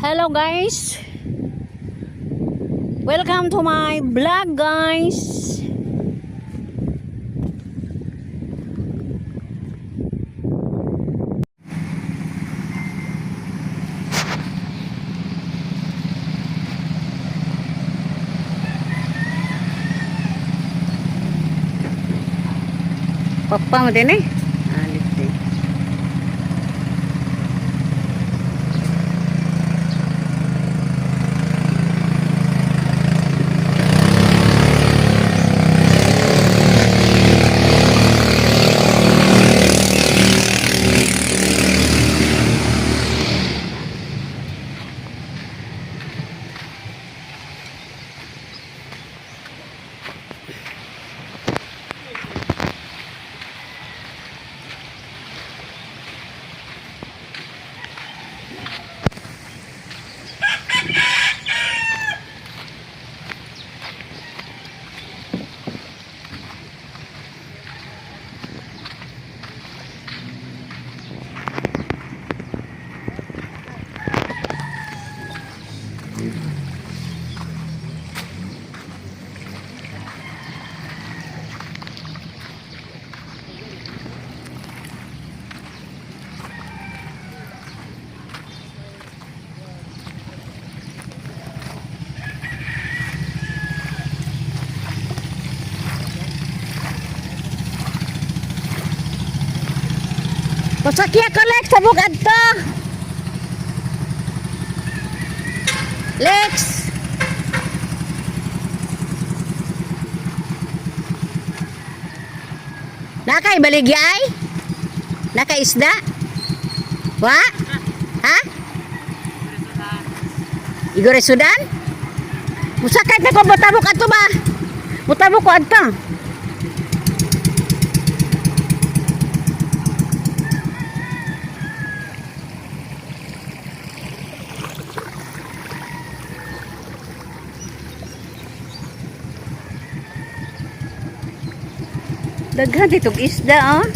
Hello guys. Welcome to my vlog, guys. Papa mo din eh. Alit din. Pasakya ka, Lex, tabok adto. Lex. Nakay baligyay? Naka isda? Wa? Ha? Igore Sudan? Musakay na ko mutabok adto ba? Mutabok ko adto. Daghan ditong isda, oh.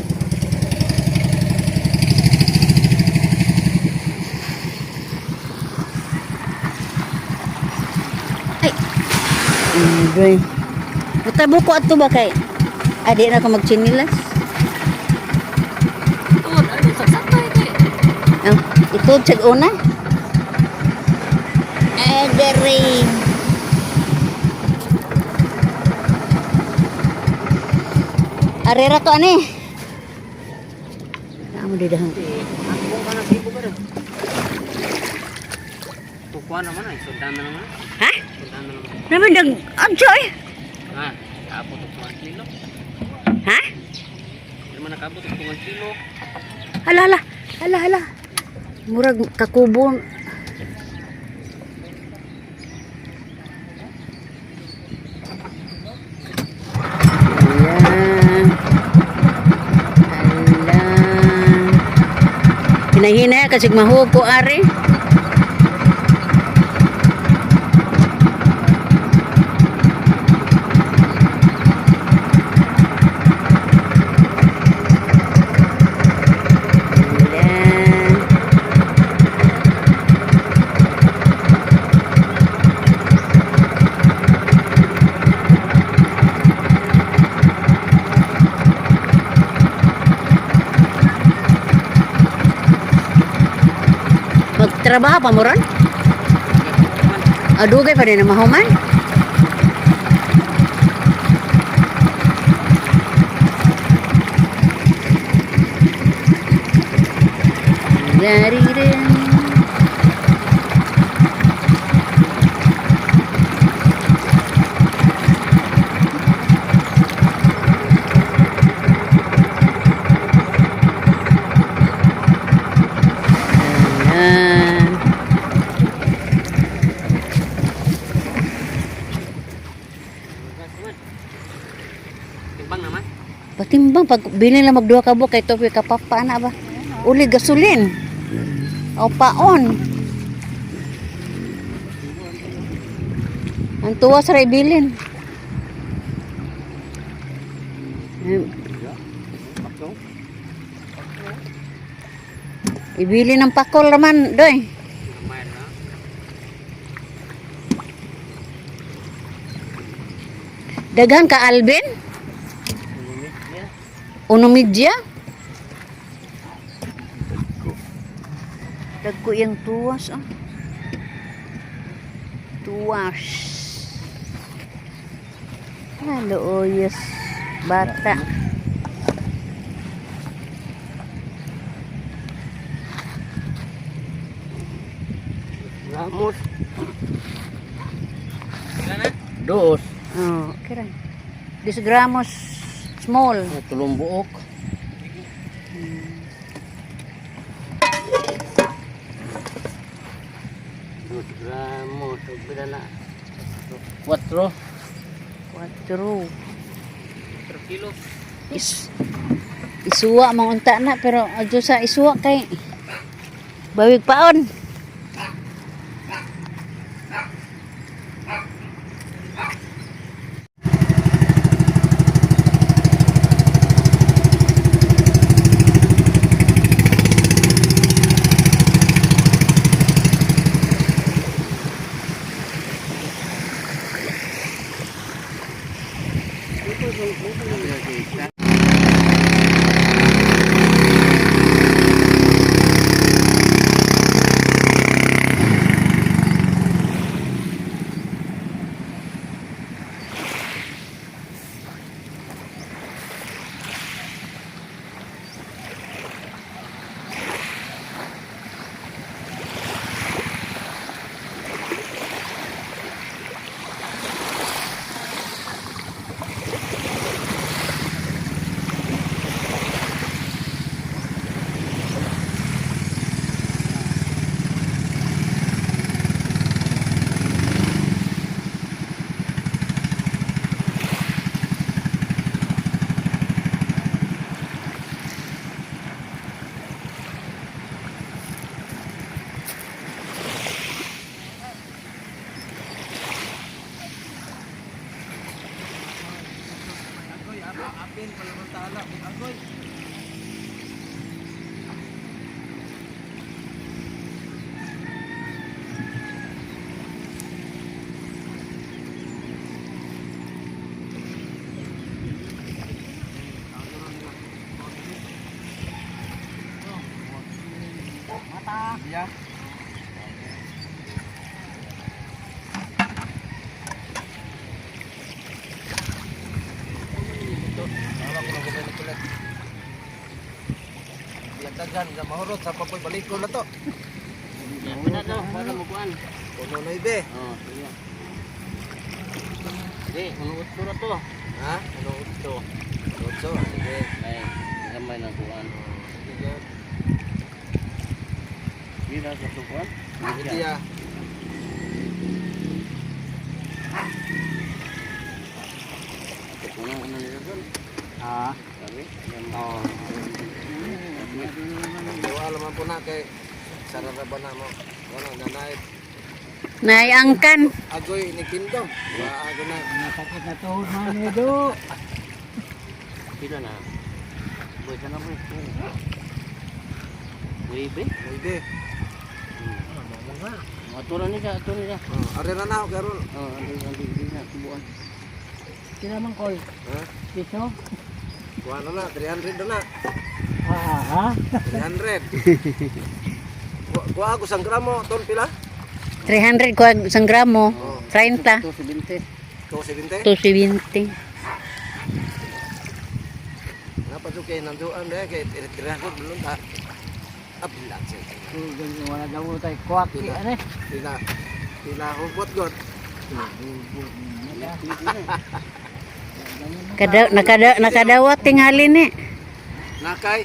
Ay. Agoy. Mutabo ko ato ba kay? Adi na ko magchinilas. Tuod, ano, sagsatay kay. Oh, ito check una. Agari. Arera to ani. Amo di dahang. Ako ka na, ibo ka rin. Tukuan naman ay, sundan na naman. Ha? Sundan na naman. Naman dag abjoy. Ha, kaabot og 2 kilo. Ha? Di man nakaabot og 2 kilo. Hala hala. Hala hala. Murag kakubon. Ayan. Hala. Hinahinay kasi mahug ko ari. Ayan. Magtrabaho pa mo ron? Adugay pa rin na mahuman? Daririn. Ayan. Timbang naman. Patimbang pag bili lang magduha ka buok kay topi ka papa na ba. Uli gasolin. O paon. Ang tuwa sa ibilin. Pakso. Ibili ng pakol raman, doy. Gamay na. Daghan ka, Alvin? Uno media? Dagko yung tuwas, oh. Tuwas. Hello, oh, yes. Bata. Ramos. Pila na? Dos. Oh, okay ra. Disgramos small. Tulong buok. 2 gramos. So, pila na? Cuatro. 4. 4 kilos. Isuwa mang unta na pero adyo sa isuwa kay bawig paon. Daghan sa mahurot sa papoy balik ko na to. Pila to, para makuan. Puno na ibe. Oh, sige. Sige, 1.8 na to. Ha? 1.8. Otso, sige. Ay, gamay na kuan. Sige. Pila sa to kuan? Hindi ah. Puno na nila doon. Ah. Sabi? Oh. Gawa naman po na kay sarara ba na mo. Wala nanay. Naiangkan. Agoy ni Kingdom. Wa ago na. Nasakit na tuhod man ni do. Pila na? Boy, sana boy. Nuebe? Ibe. Ato na niya, ato na niya. Oh, are na na karon. Oh, andi andi andi na subuan. Sila man call. Ha? Piso? Kuha na na 300 na na. Ah, ha? 300. Kuha ako sang gramo ton pila? 300 ko isang gramo. 30. 270. 270. 270. Napa jud kay nanduan de kay 300 belum ta. Abla siya. Wala daw tayo kuwak. Ano eh? Pila pila hugot god. Kada nakadawat tingali ni. Nakay.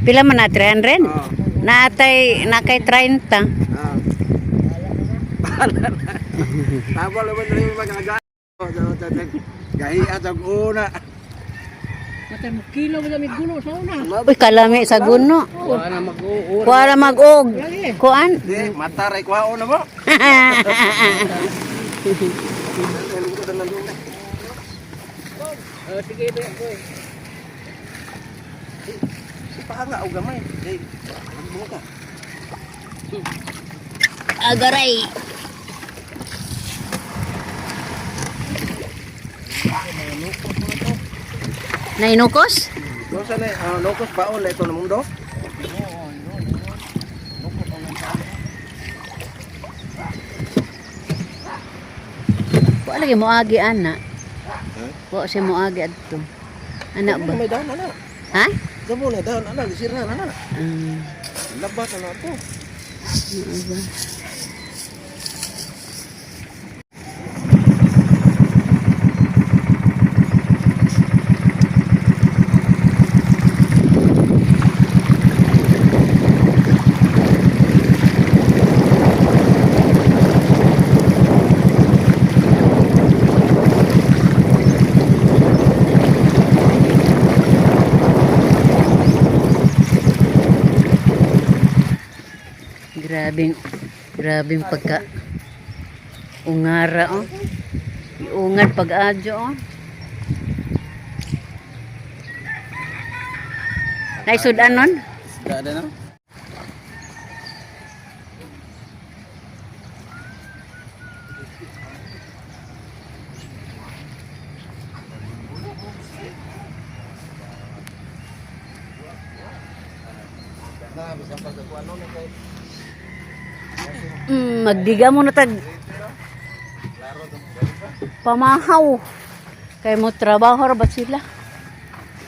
Pila man na 300? Oh. Naatay nakay 30. Ah. Tama naman na yung mga Gahi at ang una. Matay mo kilo ba may gulo sa una? Uy, kalami sa guno. Kuha na mag-uur. Kuha mag-og. Kuan. Di, mata ray kuha na mo. Oh, sige, boy. Boy. Paanga og gamay. Kay mo ka. Agaray. Nainukos? No sa na locos paon na ito na mundo. Wa lagi moagi ana. Wa siya moagi adto. Ana ba? May daan ana. Ha? Gamo na daan ana gisira na ana. Ah, Labat na to. ano ba? Grabing grabing pagka ungara oh. Iungad pag-adyo oh. Naisudan nun? Isda na no. Na bisan pa sa kuano na kay Magdiga mo na tag pamahaw. Kay mo trabaho ra ba sila?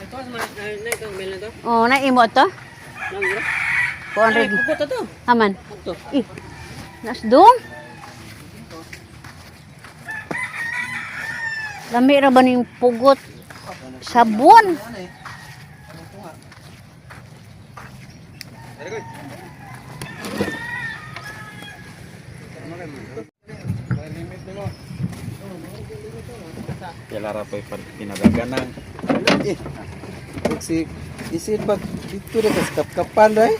Ito mas na ito mel na to. Oh, na imo to? Nang bro. Kuan Ay, reg. pugot to. Aman. Pugot to. Eh, nasdong? Lami ra ba ning pugot? Sabon. Kailara pa'y pinadaganang. Eh. Si isid pag dito na kas kapkapan dai.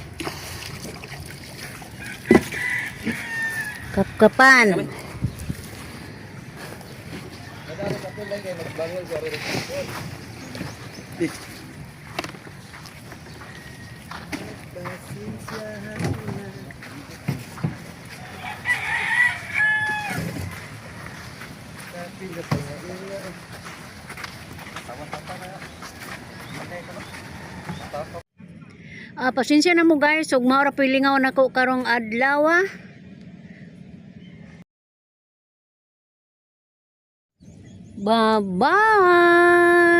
Kapkapan. Ah, pasensya na mo guys, ug mao ra pilingaw nako karong adlaw. Ah. Bye-bye.